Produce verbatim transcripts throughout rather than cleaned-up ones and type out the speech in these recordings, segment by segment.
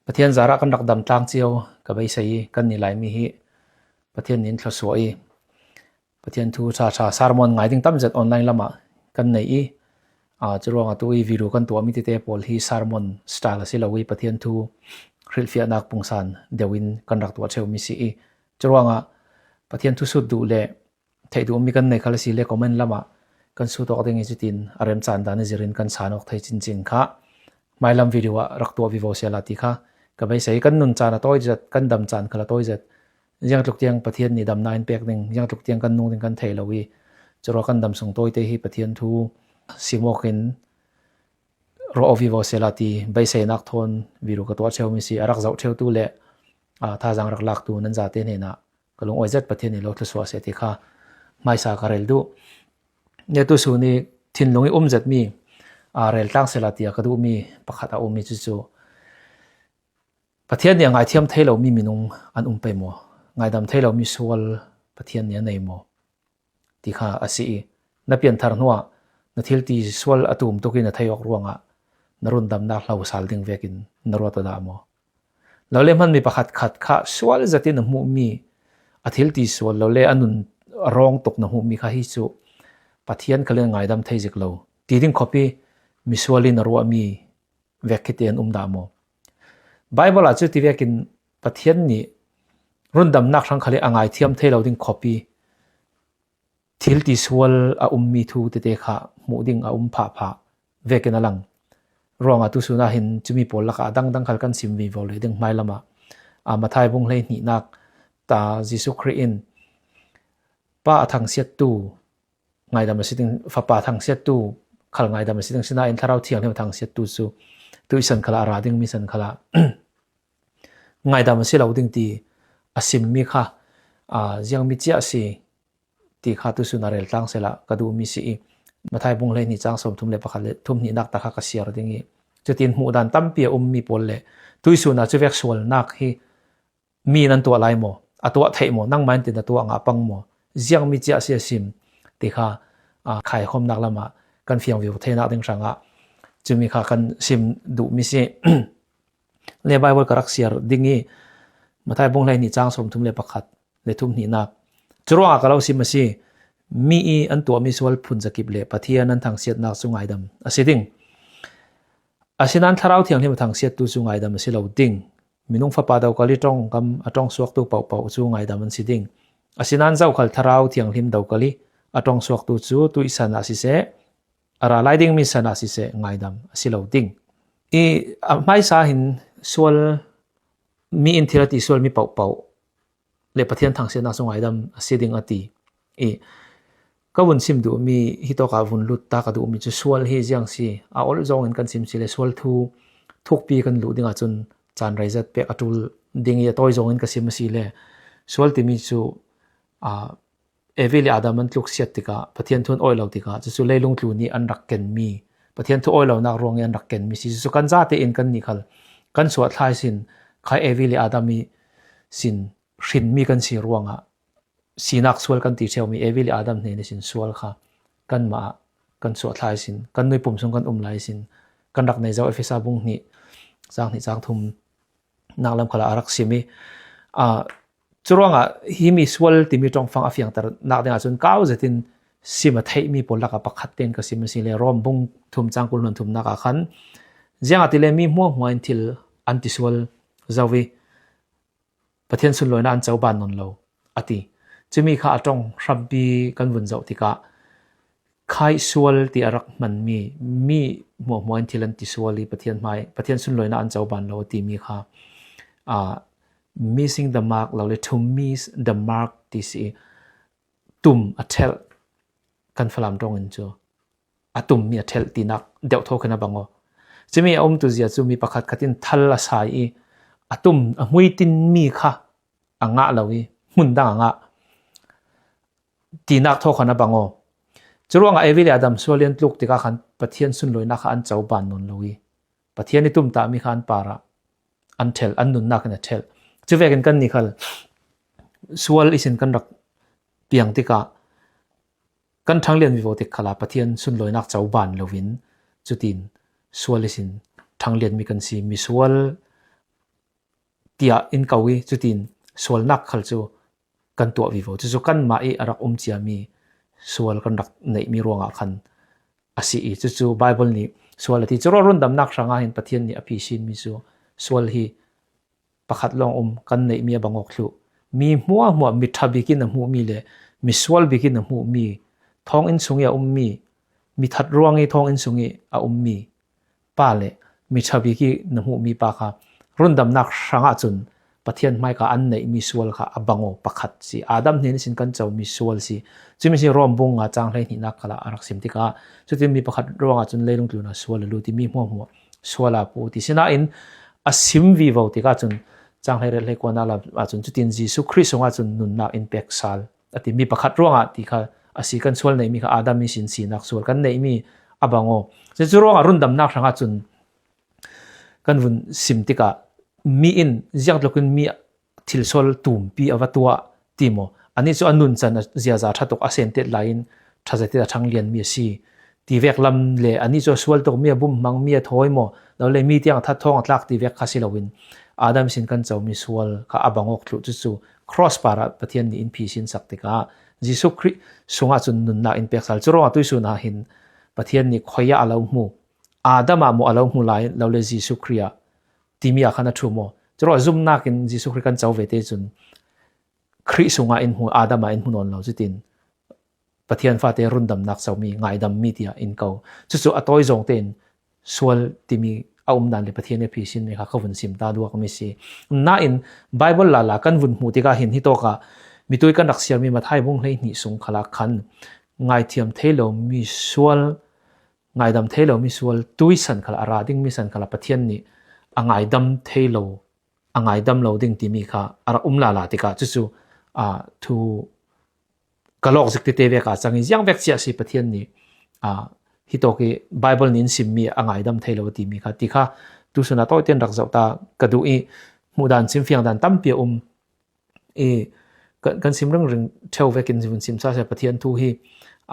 Pathian zarah kan rak dam tlang cio ka beisei i, kan ni lai mi hi Pathian nin thluasuah i, Pathian thu ṭha ṭha sermon ngai ding tam zet online lamah kan nei i, aa, curuangah tu i video kan tuah mi tete pawl hi sermon style a si lo i, Pathian thu hrilhfiahnak pungsan deuh in kan rak tuah ṭheu mi si i, curuangah Pathian thu sut duh le theih duh mi kan nei khal a si le comment lamah kan sut awk ding i, cutin a remcang dan i zirin kan san awk thei cincin kha hmailam video ah rak tuah vivo sela ti kha ka beisei. Kan nun caan a tawi zet, kan dam caan khal a tawi zet. Ziangtluk tiang Pathian nih damna in pek ding, ziangtluk tiang kan nung ding kan thei lo i, curuangah kan dam sung tawite hi Pathian thu sim awk in ruah aw vivo sela ti beiseinak thawn video ka tuah ṭheu mi si. A rak zoh ṭheutu le, aa, thazaang rak laktu nan zate hnenah ka lungawi zet, Pathian nih lo thluasuah seh ti kha hmaisa ka rel duh. Netu sun i thinlung i um zet mi, aa, rel tlang sela ti a ka duh mi pakhat a um i, cucu Pathian nih a ngaithiam thei lo mi minung an um pei maw? Ngaidam thei lo mi sual Pathian nih a nei maw? Ti kha a si i, na pianthar hnuah na thilti sual a tum tuk i na thei awk ruangah na rundamnak hlo sal ding vekin na ruat aw dah maw? Lo le hman mi pakhat khat kha sual zetin a hmuh mi, a thilti sual lo le a nun a rawng tuk na hmuh mi kha hi cu Pathian khal in a ngaidam thei zik lo ti ding khop i, misual in a ruah mi vek khit te an um dah maw? Bible ah cu ti vekin Pathian nih rundamnak hrang khal i a ngaithiam thei lo ding khop i, thilti sual a um mi thu tete kha hmuh ding a um phah phah vekin a lang. Ruangah tu sun ah hin cumi pawl lakah a dangdang khal kan sim vivo le ding hmailam ah, aa, Matthai bung hleihnihnak ta Jesuh Khrih in Pa a thangsiattu ngaidam a si ding, Fapa thangsiattu khal ngaidam a si ding, sinain Thlarau Thianghlim a thangsiattu cu tuihsan khal ah a ra ding mi san khal ah ngaidam a si lo ding ti a sim mi kha, aa, ziang mi cia a si ti kha tu sun a rel tlang sela ka duh mi si i, Matthai bung hleihnih cang sawmthum le pakhat le thumhnihnak ta kha ka siar ding i, cutin hmuh dan tampi a um mi pawl le tuihsun ah cu vek sualnak hi mi nan tuah lai maw? A tuah theih maw? Nangmah in tin a tuah ngah pang maw? Ziang mi cia a si a sim ti kha, aa, khaikhawmnak lamah kan fiang vivo theinak ding hrangah cumi kha kan sim duh mi si. Le Bible ka rak siar ding i, Matthai bung hleihnih cang sawmthum le pakhat le thumhnihnak. Curuangah ka lo sim a si, mi i an tuahmi sual phun zakip le Pathian an thangsiatnak cu ngaidam a si ding. Asinain Thlarau Thianghlim a thangsiattu cu ngaidam a si lo ding. Minung Fapa dokal i ṭongkam a ṭong suaktu pohpoh cu ngaidam an si ding. Asinain zokhal Thlarau Thianghlim dokal i a ṭong suaktu cu tuihsan ah siseh, a ra lai ding mi san ah siseh, ngaidam a si lo ding. I, a hmaisa hin sual, mi in thil a ti sual mi pohpoh le Pathian thangsiatnak cu ngaidam a si ding a ti. I, ka vun sim duh mi, hitawkah vun lut ta ka duh mi cu sual hi ziang si, a olh zong in kan sim si le sual thu thukpi kan luh ding ahcun caan rei zat pek a ṭul ding i, a tawi zong in ka sim a si le sual timi cu, aa, Evi le Adam an tluksiat tikah, Pathian thu an awi lo tikah, cucu leilung tlu nih an rak kenmi, Pathian thu awi lonak ruang i an rak kenmi si. Cucu kan zate in kan nih khal kan suahthlai sin, kha Evi le Adam i sin hrinmi kan si ruangah sinak sual kan ti ṭheumi Evi le Adam hnen i sin sual kha kanmah ah kan suahthlai sin, kan nui pum sung kan um lai sin, kan rak nei zo Efesa bung hnih, cang hnih cang thum nak lam khalah a rak sim i, aa, curuangah himi sual timi ṭongfang a fiangternak ding ahcun kau zetin sim a theihmi pawl lakah pakhat tein ka sim a si le Rom bung thum cang kul hluan thumnak ah khan, ziangahtile mi hmuahhmuah in thil an ti sual zo i Pathian sunlawinak an coban nawn lo a ti. Cumi kha a ṭong hrampi kan vun zoh tikah, khaih sual ti a rak hmanmi, mi hmuahhmuah in thil an ti sual i Pathian hmai, Pathian sunlawinak an coban lo a timi kha, aa, missing the mark lo le to miss the mark ti si i, tum a ṭhelh kan Falam ṭong in cu a tummi a ṭhelh tinak deuhthaw khin a bang aw. Cumi a umtu zia cu mi pakhat khat in thal a sai i a tum a hmuitinmi kha a ngah lo i hmun dang a ngah tinak thaw khan a bang aw. Curuangah Evi le Adam sual i an tluk tikah khan Pathian sunlawinak kha an coban nawn lo i Pathian i tumtahmi kha an parah an ṭhelh, an nunnak in a ṭhelh. Cuvekin kan nih khal sual ihsin kan rak piang tikah kan ṭhanglian vivo tik khalah Pathian sunlawinak coban loin cutin sual ihsin ṭhanglianmi kan si. Misual tiah in ko i, cutin sualnak khal cu kan tuah vivo. Cucu kanmah i a rak um ciami sual kan rak neihmi ruangah khan a si i, cucu Baibal nih sual a ti. Curuangah rundamnak hrangah hin Pathian nih a phisinmi cu sual hi pakhat lawng um, kan neihmi a bang awk thluh. Mi hmuahhmuah, mi ṭha bik in a hmuhmi le mi sual bik in a hmuhmi, thawnginn sung i a ummi, mi that ruang i thawnginn sung i a ummi pa le mi ṭha bik i na hmuhmi pa kha rundamnak hrangah cun Pathian hmaika an neihmi sual kha a bang aw pakhat si. Adam hnen ihsin kan comi sual si. Cumi si Rom bung nga cang hleihnihnak khalah a rak sim tikah, cutin mi pakhat ruangah cun leilung tlunah sual a lut i mi hmuahhmuah sual a pu ti. Sinain a sim vivo tikah cun cang hleiriat hleikuanak lam ahcun cutin Jesuh Khrih sungah cun nunnak in pek sal a ti. Mi pakhat ruangah ti kha a si, kan sual neihmi kha Adam ihsin sinak sual kan neihmi a bang aw. Cucu ruangah rundamnak hrangah cun kan vun sim tikah mi in ziangtlukin mi thilsual tumpi a va tuah ti maw? Anih cu a nuncan a ziaza ṭha tuk a sentet lai in ṭha zetin a ṭhang lianmi a si ti vek lam le anih cu a sual tuk mi, a bum hmang mi, a thawi maw? Lo le mi tiang a that thawng a tlak ti vek kha si loin Adam sin kan comi sual kha a bang awk thluh. Cucu cross parah Pathian nih in phisin sak tikah Jesuh Khrih sungah cun nunnak in pek sal. Curuangah tuisun ah hin Pathian nih khuaia a lo hmu, Adam ah maw a lo hmu lai lo le Jesuh Khrih ah timi ah khan a ṭhu maw? Curuangah zumnak in Jesuh Khrih kan co ve te cun Khrih sungah in hmu, Adam ah in hmu nawn lo. Cutin Pathian fate rundamnak comi, ngaidammi tiah in ko. Cucu a tawizawng tein sual timi a um dan le Pathian i phisinmi kha ka vun sim ta duakmi si. Nain Baibal lala kan vun hmuh tikah hin hitawkah mitui kan rak siarmi Matthai bung hleihnih sung khalah khan ngaithiam thei lomi sual, ngaidam thei lomi sual tui san khalah, a ra dingmi san khalah Pathian nih a ngaidam thei lo, a ngaidam lo ding timi kha a rak um lala tikah cucu, aa, thu ka lawk zik tete vek ah cang i, ziang vek cia si Pathian nih, aa, hitawk i Baibal nih in simmi a ngaidam thei lo a timi kha ti kha tusun ah tawiten rak zoh ta ka duh i, hmuhdan, simfiangdan tampi a um i, kan, kan sim ringring ṭheu vekin vun sim sa sia. Pathian thu hi,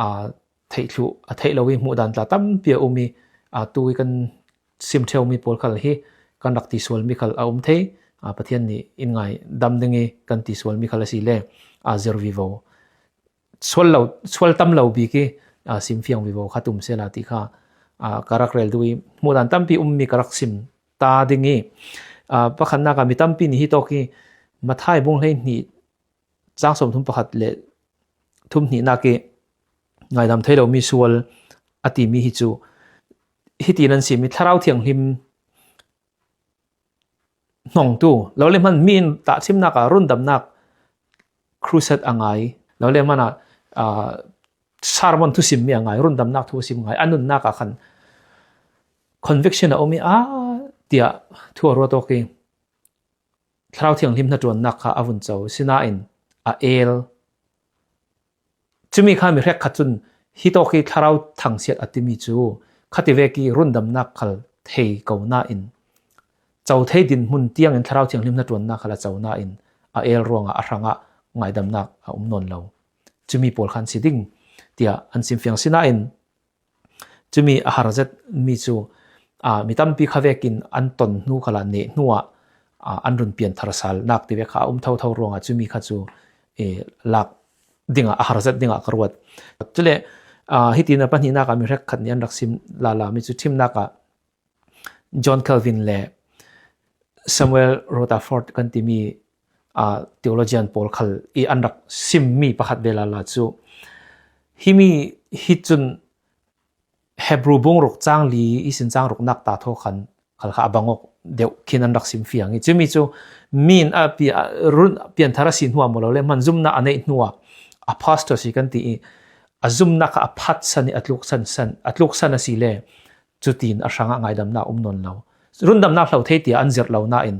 aa, theih thluh a theih lo i hmuhdan tla tampi a um i, aa, tu i kan sim ṭheumi pawl khal hi kan rak tisualmi khal a um thei. Aa, Pathian nih in ngaidam ding i kan tisualmi khal a si le, aa, zir vivo. Sual lo, sual tam lo bik i, aa, simfiang vivo kha tum sela ti kha, aa, ka rak rel duh i, hmuhdan tampi ummi ka rak sim ta ding i, aa, pakhatnak ah mi tampi nih hitawk i Matthai bung hleihnih cang sawmthum pakhat le thumhnihnak i ngaidam thei lomi sual a timi hi cu hiti nan simi Thlarau Thianghlim hnongtu, lo le hman mi in tahchimnak ah rundamnak crusade a ngai, lo le hman ah, aa, sermon thusimmi a ngai, rundamnak thu a sim ngai, a nunnak ah khan conviction a um i, aa, tiah thu a ruat awk i, Thlarau Thianghlim hnaṭuannak kha a vun co, sinain a el. Cumi kha mi hrekkhat cun hitawk i thlarau thangsiat a timi cu khativek i rundamnak khal thei ko nain, co thei dinhmun tiangin Thlarau Thianghlim hnaṭuannak khal a co nain a el ruangah a hrangah ngaidamnak a um nawn lo. Cumi pawl khan si ding tiah an simfiang, sinain cumi a har zetmi cu, aa, mi tampi kha vekin an ton hnu khalah neh hnuah, aa, an run pian thar salnak tivek kha a um thotho ruangah cumi kha cu, ee, lak dingah, a har zet dingah ka ruat. Cule, aa, hitin a pahnihnak ah mi hrekkhat nih an rak sim lala mi cu ṭhimnak ah John Calvin le Samuel Rutherford kan timi, aa, theologian pawl khal i an rak simmi pakhat ve lala cu, himi hi cun Hebru bung ruk cang li ihsin cang ruknak ta thaw khan khal kha a bang awk deuh khin an rak simfiang i, cumi cu mi in a pi-, a run, pianthar a si hnuah maw lo le hman zumnak a neih hnuah apostasy kan ti i, a zumnak kha a phatsan i a tluksan san, a tluksan a si le cutin a hrangah ngaidamnak um nawn lo. Rundamnak hlo thei tiah an zirh lo nain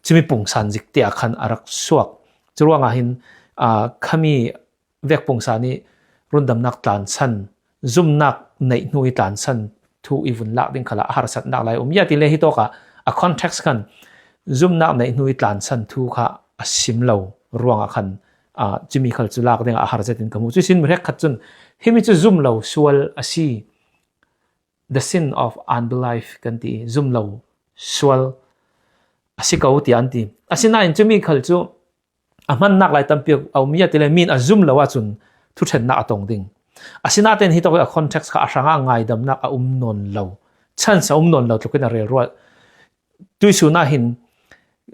cumi pungsan zik tiah khan a rak suak. Curuangah hin, aa, khami vek pungsan i rundamnak tlansan, zumnak neih hnu i tlansan thu i vun lak ding khalah a harsatnak lai um. Ia tile hitawkah a context khan zumnak neih hnu i tlansan thu kha a sim lo ruangah khan, aa, cumi khal cu lak dingah a har zetin ka hmuh. Cuihsin mi hrekkhat cun himi cu zum lo sual a si. The sin of unbelief kan ti, zum lo sual. a si ko tiah an ti. Asinain cumi khal cu a hmannak lai tampi a um i a ti le, mi in a zum lo ahcun thuṭhennak a tong ding. Asinain hi tawk a context kha a hrangah ngaidamnak a um nawn lo, chance a um nawn lo tlukin a rel ruah. Tuihsun ah hin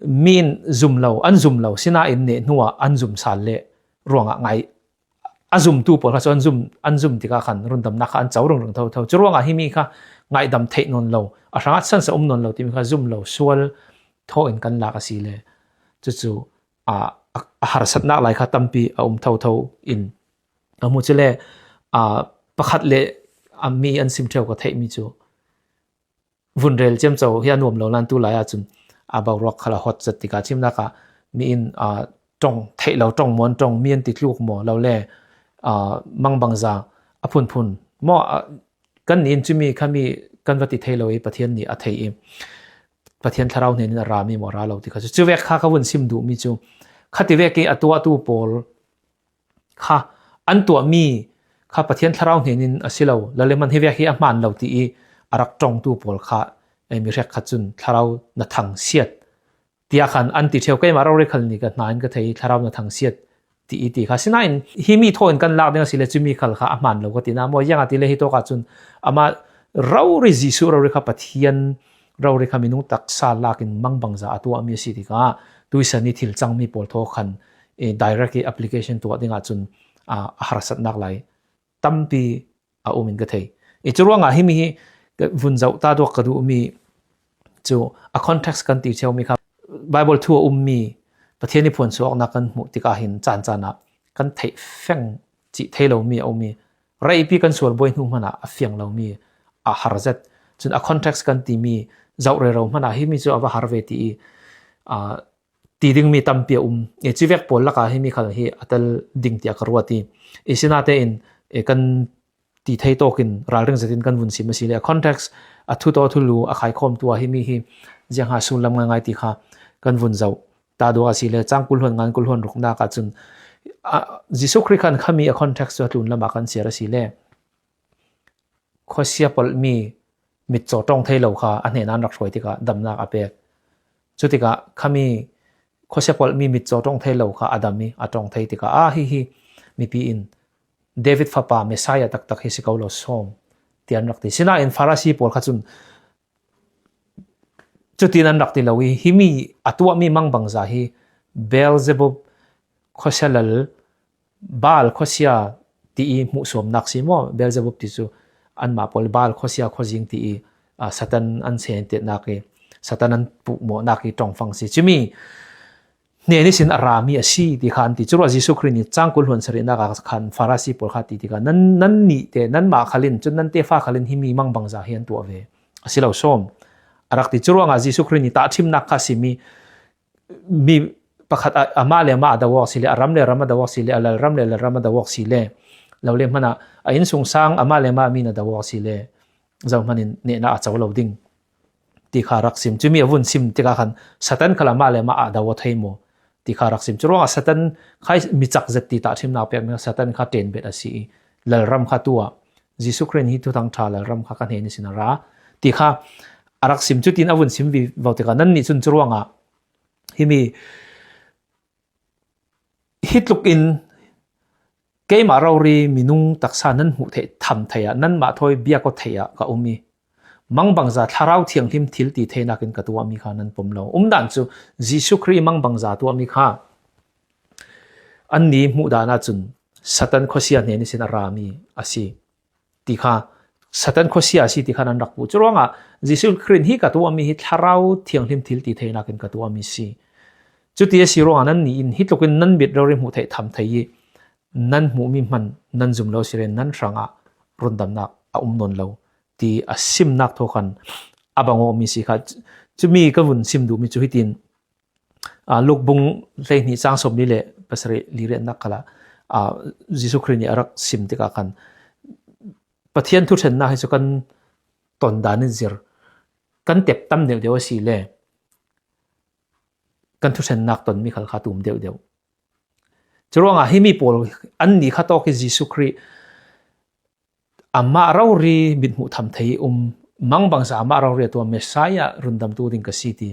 mi in zum lo, an zum lo, sinain neh hnuah an zum sal le ruangah ngai, a zumtu pawl kha cu an zum, an zum tikah khan rundamnak kha an co ringring thotho. Cu ruangah himi kha ngaihdam theih nawn lo, a hrangah chance a um nawn lo timi kha zum lo sual thaw in kan lak a si le, cucu, aa, a, a harsatnak lai kha tampi a um thotho in a hmu cu le, aa, pakhat le, aa, mi an sim ṭheu ka theihmi cu vun rel ciamco hi a nuam lo nain tu lai ahcun a boruak khal a hot zat tikah chimnak ah mi in, aa, ṭong theih lo, ṭong muan ṭong mi an ti tluk maw lo le, aa, mangbangza a phunphun maw, aa, kan nih in cumi khami kan va ti thei lo i Pathian nih a thei i Pathian thlarau hnen in a rami maw, a ra lo ti kha cu, cu vek kha ka vun sim duhmi cu kha ti vek i a tuahtu pawl kha an tuahmi kha Pathian thlarau hnen in a si lo, lale hman hi vek hi a hmaan lo ti i a rak ṭongtu pawl kha, eh, mi hrekkhat cun thlarau na thangsiat tiah khan an ti ṭheu. Keimah rori khal nih ka hna in ka thei, thlarau na thangsiat ti i ti kha. Sinain himi thaw in kan lak ding a si le cumi khal kha a hmaan lo ka ti na maw? Ziangahtile hi tawk ahcun amah rori, Jesuh rori kha Pathian rori kha minung taksa lakin mangbangza a tuahmi a si tikah tuisan i thil cangmi pawl thaw khan, eh, direct i application tuah ding ahcun, ah, a harsatnak lai tampi a um in ka thei. I cu ruangah himi hi ka vun zoh ta duak ka duhmi cu a context kan ti ṭheumi kha Bible thu a ummi Pathian i phuansuaknak kan hmuh tikah hin caan caan ah kan theih feng cih thei lomi a um i, reipi kan sual buai hnu hmanah a fiang lomi a har zet. Cun a context kan timi zoh rero hmanah himi cu a va har ve ti i, aa, ti dingmi tampi a um. E, civek pawl lakah himi khal hi a tel ding tiah ka ruat i, e, sinatein, e, kan ti thei tawkin ralring zetin kan vun sim a si le, a context, a thutaw thulu a khaikhawmtu ah himi hi ziang ha sullam ngaingai ti kha kan vun zoh ta duak a si le, cang kul hluan ngan kul hluan ruknak ahcun, a, Jesuh Khrih khan khami a context cu a tlun lamah kan siar a si le, khuasia polhmi mitcaw ṭong thei lo kha a hnen an rak hruai tikah damnak a pek. Cutikah khami khuasia polhmi mitcaw ṭong thei lo kha a dam i a ṭong thei tikah, a, hihi mipi in David fapa Messiah taktak hi si ko lo sawm, tiah an rak ti. Sinain Farasi pawl kha cun cutin an rak ti lo i, himi a tuahmi mangbangza hi Beelzebub khuasia lal, Baal khuasia ti i hmuhsuamnak si maw? Beelzebub ti cu anmah pawl Baal khuasia khuazing ti i, aa, Satan an sentetnak i, Satan an puhmawhnak i ṭongfang si. Cumi hnen ihsin a rami a si ti kha an ti. Curuah Jesuh Khrih nih cang kul hluan sarihnak ah khan Farasi pawl kha ti tikah, nan, nan nih te, nanmah khalin, cun nan tefa khalin himi mangbangza hi an tuah ve. A si lo sawm, a rak ti. Curuangah Jesuh Khrih nih tahṭhimnak kha a simi mi pakhat a, amah le amah a do awk si le, a ram le ram a do awk si le, a lalram le lalram a do awk si le, lo le hmanah a innsungsang amah le amah mi na do awk si le, zohman in nehnak a co lo ding ti kha rak sim. Cumi a vun sim tikah khan Satan khal amah le amah a do aw thei maw ti kha rak sim. Curuangah Satan kha mi cak zet ti tahṭhimnak pekmi Satan kha ṭenbet a si i, lalram kha tuah, Jesuh Khrih hi thuthang ṭha lalram kha ka hnen ihsin a ra ti kha a rak sim. Cutin a vun sim vivo tikah, nannih cun curuangah himi hi tlukin keimah rori minung taksa nan hmuh theih tham thei ah, nanmah thawi biak aw theih ah ka um i, mangbangza Thlarau Thianghlim thil ti theinak in ka tuahmi kha nan pom lo. Umdan cu Jesuh Khrih mangbangza tuahmi kha annih hmuh dan ahcun Satan khuasia hnen ihsin a rami a si ti kha, Satan khuasia a si ti kha nan rak puh. Curuangah Jesuh Khrih hi ka tuahmi hi Thlarau Thianghlim thil ti theinak in ka tuahmi si. Cuti a si ruangah nannih in hi tlukin nan mit rori hmuh theih tham thei i, nan hmuhmi hman nan zum lo si len nan hrangah rundamnak a um nawn lo ti a simnak thaw khan a bang awmi si kha. Cumi ka vun sim duhmi cu hitin, aa, Luk bung hleihnih cang sawmli le pasarih li riatnak khalah, aa, Jesuh Khrih nih a rak sim tikah khan Pathian thuṭhennak hi cu kan ton dan in zir, kan tep tam deuh deuh a si le, kan thuṭhennak tonmi khal kha tum deuh deuh. Curuangah himi pawl annih kha tawk i Jesuh Khrih amah rori mit hmuh tham thei i um, mangbangza amah rori a tuah Messiah rundamtu ding ka si ti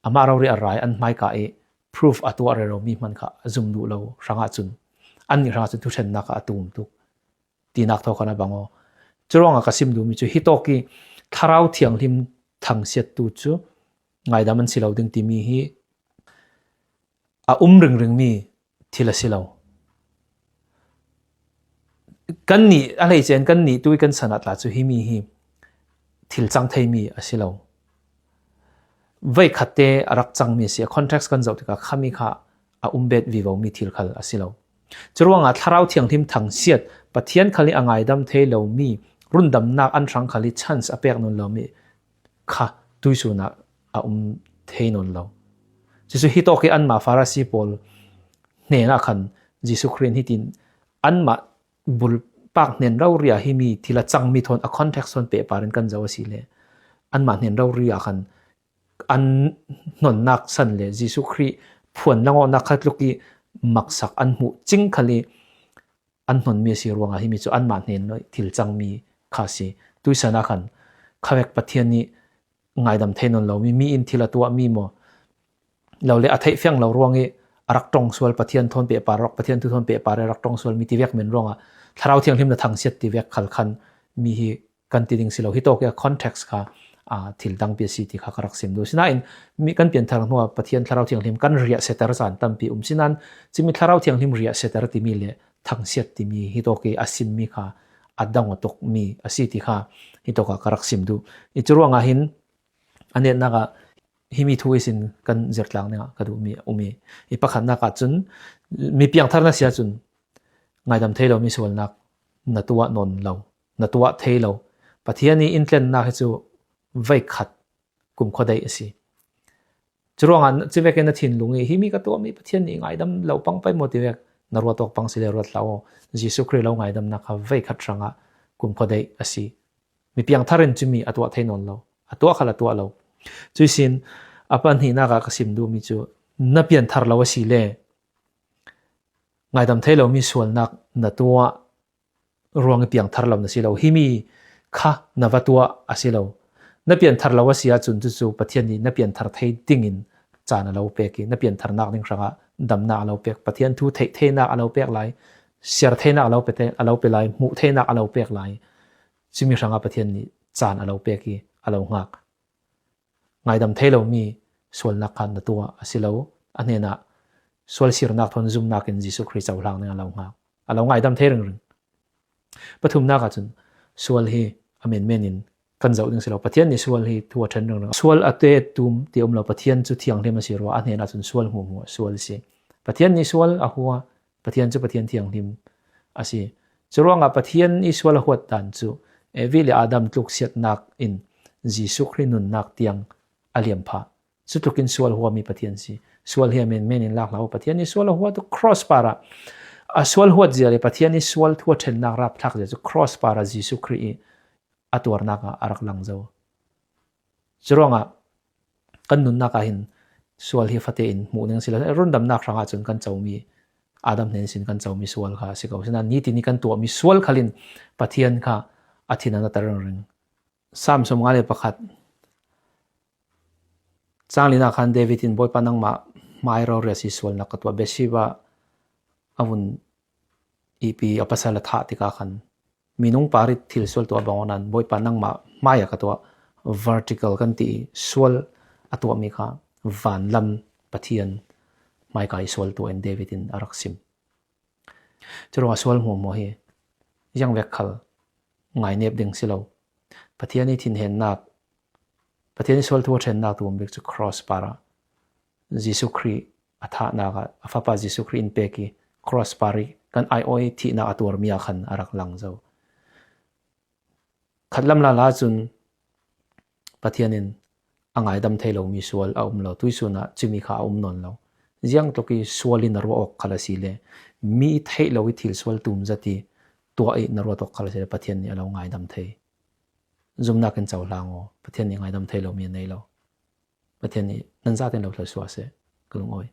amah rori a rai an hmaika i proof a tuah rero mi hman kha a zum duh lo hrangah cun, annih hrangah cun thuṭhennak kha a tum tuk tinak thaw khan a bang aw. Curuangah ka sim duhmi cu hitawk i Thlarau Thianghlim thangsiattu cu ngaidam an si lo ding timi hi a um ringringmi thil a si lo. Kannih a hleice in kannih tu i kan san ah tla cu himi hi thil cang theimi a si lo. Veikhatte a rak cangmi a si, a context kan zoh tikah khami kha a um bet vivomi thil khal a si lo. Curuangah Thlarau Thianghlim thangsiat, Pathian khal i a ngaidam thei lomi rundamnak an hrang khal i chance a pek nawn lomi kha tuisun ah a um thei nawn lo. Cucu hitawk i anmah Farasi pawl hnenah khan Jesuh Khrih in hitin anmah bulpak hnen rori ah himi thil a cangmi thawn a context thawn pehpar in kan zoh a si le anmah hnen rori ah khan an hnonnak san le Jesuh Khrih phuan langawhnak kha tluk i maksak an hmuh cing khal i an hnonmi a si ruangah himi cu anmah hnen thil cangmi kha a si. Tuisan ah khan khavek Pathian nih ngaidam thei nawn lomi, mi in thil a tuahmi maw? Lo le a theih fiang lo ruang i a rak ṭong sual Pathian thawn pehpar, rak Pathian thu thawn pehpar i a rak ṭong sual mi tivek men ruangah Thlarau Thianghlim na thangsiat tivek khal khan mi hi kan ti ding si lo. Hitawk i a context kha, aa, thil dangpi a si ti kha ka rak sim duh. Sinain mi kan pianthar hnuah Pathian Thlarau Thianghlim kan riahseter caan tampi um. Sinain cumi Thlarau Thianghlim riahseter timi le thangsiat timi hitawk i a simmi kha a dang aw tukmi a si ti kha hitawk ah ka rak sim duh. I curuangah hin a netnak ah himi thu ihsin kan zirtlang dingah ka duhmi a um i, i pakhatnak ah cun mi piangthar na si ahcun ngaidam thei lomi sualnak na tuah nawn lo, na tuah thei lo. Pathian i in tlennak hi cu veikhat kumkhua daih a si. Curuangah cuvekin na thinlung i himi ka tuahmi Pathian nih ngaidam lo pang pei maw tivek na ruat awk pang si le ruat hlah aw. Jesuh Khrih lo ngaidamnak kha veikhat hrangah kumkhua daih a si. Mi piangthar in cumi a tuah thei nawn lo, a tuah khal a tuah lo. Cuihsin a pahnihnak ah ka sim duhmi cu na pianthar lo a si le ngaidam thei lomi sualnak na tuah ruang i piangthar lo na si lo. Himi kha na va tuah a si lo. Na pianthar lo a si ahcun cucu Pathian nih na pianthar thei dingin caan a lo pek i na piantharnak ding hrangah damnak a lo pek, Pathian thu theih theinak a lo pek lai, siar theinak a lo pe te-, a lo pe lai, hmuh theinak a lo pek lai. Cumi hrangah Pathian nih caan a lo pek i a lo hngak. Ngaidam thei lomi sualnak kha na tuah a si lo. A hnenah sual sirnak thawn zumnak in Jesuh Khrih cohlang ding a lo hngak, a lo ngaidam thei ringring. Pathumnak ahcun sual hi a menmen in kan zoh ding si lo. Pathian nih sual hi thu a ṭhen ringring. Sual a te tum ti um lo. Pathian cu thianghlim a si rua, a hnenah cun sual hmuahhmuah sual a si. Pathian nih sual a hua, Pathian cu Pathian thianghlim a si. Curuangah Pathian i sual a huat dan cu Evi le Adam tluksiatnak in Jesuh Khrih nunnak tiang a liam phah. Cutlukin sual huami Pathian si. Sual hi a menmen in lak hlah u. Pathian i sual a hua tu cross parah, a sual huat zia le Pathian i sual thu a ṭhennak rapthlak zia cu cross parah Jesuh Khrih i a tuarnak ah a rak lang zo. Curuangah kan nunnak ah hin sual hi fate in hmuh ning si lo. Rundamnak hrangah cun kan comi, Adam hnen sin kan comi sual kha a si ko. Sinain nitin i kan tuahmi sual khalin Pathian kha a thin a na tar ringring. Sam sawmnga le pakhat, cang lina khan David in, Bawipa, nangmah hmai rori a si sualnak ka tuah. Bathsheba a vun ihpi a pasal a thah tikah khan minung par i thil sual tuah bang awknan, Bawipa, nangmah hmai a ka tuah, vertical kan ti i sual a tuahmi kha vanlam Pathian hmaika i sual tuah in David in a rak sim. Curuangah sual hmuahhmuah hi ziangvek khal ngainep ding si lo. Pathian i thinhennak, Pathian i sual thu a ṭhennak tu um bik cu cross parah Jesuh Khrih a thahnak ah, a Fapa Jesuh Khrih in pek i cross par i kan aiawh i thihnak a tuarmi ah khan a rak lang zo. Khatlam lala cun Pathian in a ngaidam thei lomi sual a um lo. Tuisun ah cumi kha a um nawn lo. Ziangtluk i sual in a ruah awk khal a si le mi i theih lo i thil sual tum zat i tuah i na ruat awk khal a si le Pathian nih a lo ngaidam thei. Zumnak in cohlang aw. Pathian nih ngaidam thei lomi a nei lo. Pathian nih nan zaten lo thluasuah seh, ka lungawi.